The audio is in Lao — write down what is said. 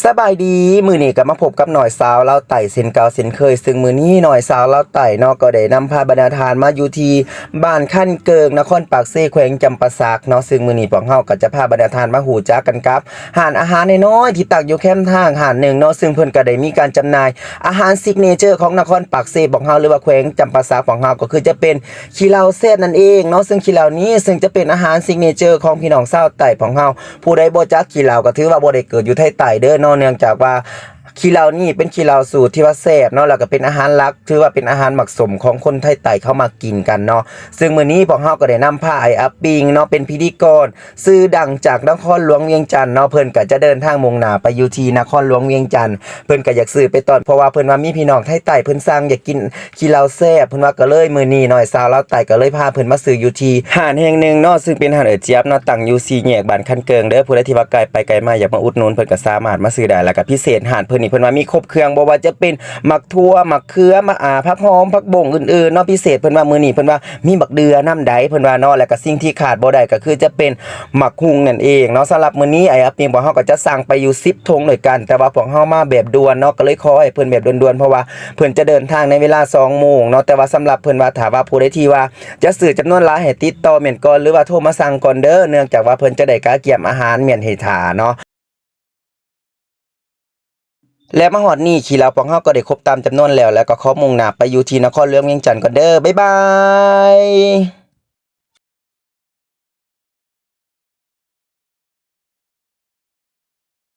ສະບາຍດີ ມື້ນີ້ກໍມາພົບກັບນ້ອຍສາວລາວໃຕ້ເຊັ່ນເກົ່າເຊັ່ນເຄີຍ ຊຶ່ງມື້ນີ້ນ້ອຍສາວລາວໃຕ້ເນາະ ກໍໄດ້ນຳພາບັນດາທ່ານມາຢູ່ທີ່ບ້ານຄັນເກີງ ນະຄອນປາກເຊ ແຂວງຈຳປາສັກເນາະ ຊຶ່ງມື້ນີ້ພວກເຮົາກໍຈະພາບັນດາທ່ານມາຮູ້ຈັກກັນກັບຮ້ານອາຫານນ້ອຍໆທີ່ຕັ້ງຢູ່ແຄມທາງຮ້ານໜຶ່ງເນາະ ຊຶ່ງເພິ່ນກໍໄດ້ມີການຈຳໜ່າຍອາຫານຊິກເນເຈີຂອງນະຄອນປາກເຊຂອງເຮົາ ຫຼືວ່າແຂວງຈຳປາສັກຂອງເຮົາ ກໍຄືຈະເປັນຂີ້ເຫຼົ້າແຊບນັ້ນເອງເນາະ ຊຶ່ງຂີ້ເຫຼົ້ານີ້ ຊຶ່ງຈະເປັນອາຫານຊິກເນເຈີຂອງພີ່ນ້ອງຊາວໃຕ້ຂອງເຮົາ ຜູ້ໃດບໍ່ຈັກຂີ້ເຫຼົ້າກໍຖືວ່າບໍ່ໄດ້ເກີດຢູ່ໄທໃຕ້ເດີເນາະ ເນື່ອງຈາກວ່າຂີ້ເຫຼົ້ານີ້ເປັນຂີ້ເຫຼົ້າສູດທີ່ວ່າແຊບເນາະ ແລ້ວກໍເປັນອາຫານຫຼັກ ຖືວ່າເປັນອາຫານໝັກສົມຂອງຄົນໄທໃຕ້ເຂົາມັກກິນກັນເນາະ ຊຶ່ງມື້ນີ້ພວກເຮົາກໍໄດ້ນຳພາອ້າຍອາປິງເນາະ ເປັນພິທີກອນຊື່ດັງຈາກນະຄອນຫຼວງວຽງຈັນເນາະ ເພິ່ນກໍຈະເດີນທາງມຸ່ງໜ້າໄປຢູ່ທີ່ນະຄອນຫຼວງວຽງຈັນ ເພິ່ນກໍຢາກຊື້ໄປຕ້ອນ ເພາະວ່າເພິ່ນວ່າມີພີ່ນ້ອງໄທໃຕ້ເພິ່ນສັ່ງຢາກກິນ ຂີ້ເຫຼົ້າແຊບ ເພິ່ນວ່າ ກໍເລີຍມື້ນີ້ນ້ອຍສາວລາວໃຕ້ກໍເລີຍພາເພິ່ນມາຊື້ຢູ່ທີ່ຮ້ານແຫ່ງໜຶ່ງເນາະ ຊຶ່ງເປັນຮ້ານເອື້ອຍຈຽບເນາະ ຕັ້ງຢູ່ສີ່ແຍກບ້ານຄັນເກີງເດີ ຜູ້ໃດທີ່ວ່າໃກ້ໄປໃກ້ມາຢາກມາອຸດໜູນເພິ່ນກໍສາມາດມາຊື້ໄດ້ ແລ້ວກໍພິເສດຮ້ານເພິ່ນນີ້ ເພິ່ນວ່າມີຄົບເຄື່ອງ ບໍ່ວ່າຈະເປັນໝາກຖົ່ວ ໝາກເຂືອ ໝາກ ອ່າ ຜັກຫອມ ຜັກບົ້ງອື່ນໆເນາະ ພິເສດເພິ່ນວ່າມື້ນີ້ເພິ່ນວ່າມີບັກເດືອນຳໃດ ເພິ່ນວ່າເນາະ ແລ້ວກໍສິ່ງທີ່ຂາດບໍ່ໄດ້ກໍຄືຈະເປັນ ໝາກຫຸ່ງນັ້ນເອງເນາະ ສຳລັບມື້ນີ້ອ້າຍອາປິງພວກເຮົາກໍຈະສັ່ງໄປຢູ່ສິບຖົງດ້ວຍກັນ ແຕ່ວ່າພວກເຮົາມາແບບດ່ວນເນາະ ກໍເລີຍຂໍໃຫ້ເພິ່ນແບບດ່ວນໆ ເພາະວ່າເພິ່ນຈະເດີນທາງໃນເວລາສອງໂມງເນາະ ແຕ່ວ່າສຳລັບເພິ່ນວ່າ ຖ້າວ່າຜູ້ໃດທີ່ວ່າຈະຊື້ຈຳນວນຫຼາຍໃຫ້ຕິດຕໍ່ແມ່ນກ່ອນ ຫຼືວ່າໂທມາສັ່ງກ່ອນເດີ ເນື່ອງຈາກວ່າເພິ່ນຈະໄດ້ກະກຽມອາຫານແມ່ນໃຫ້ຖ້າເນາະ ແລະມາຮອດນີ້ ຂີ້ເຫຼົ້າພວກເຮົາກໍໄດ້ຄົບຕາມຈຳນວນແລ້ວ ແລ້ວກໍຂໍມຸ່ງໜ້າໄປຢູ່ທີ່ນະຄອນຫຼວງວຽງຈັນກ່ອນເດີ ບາຍບາຍ.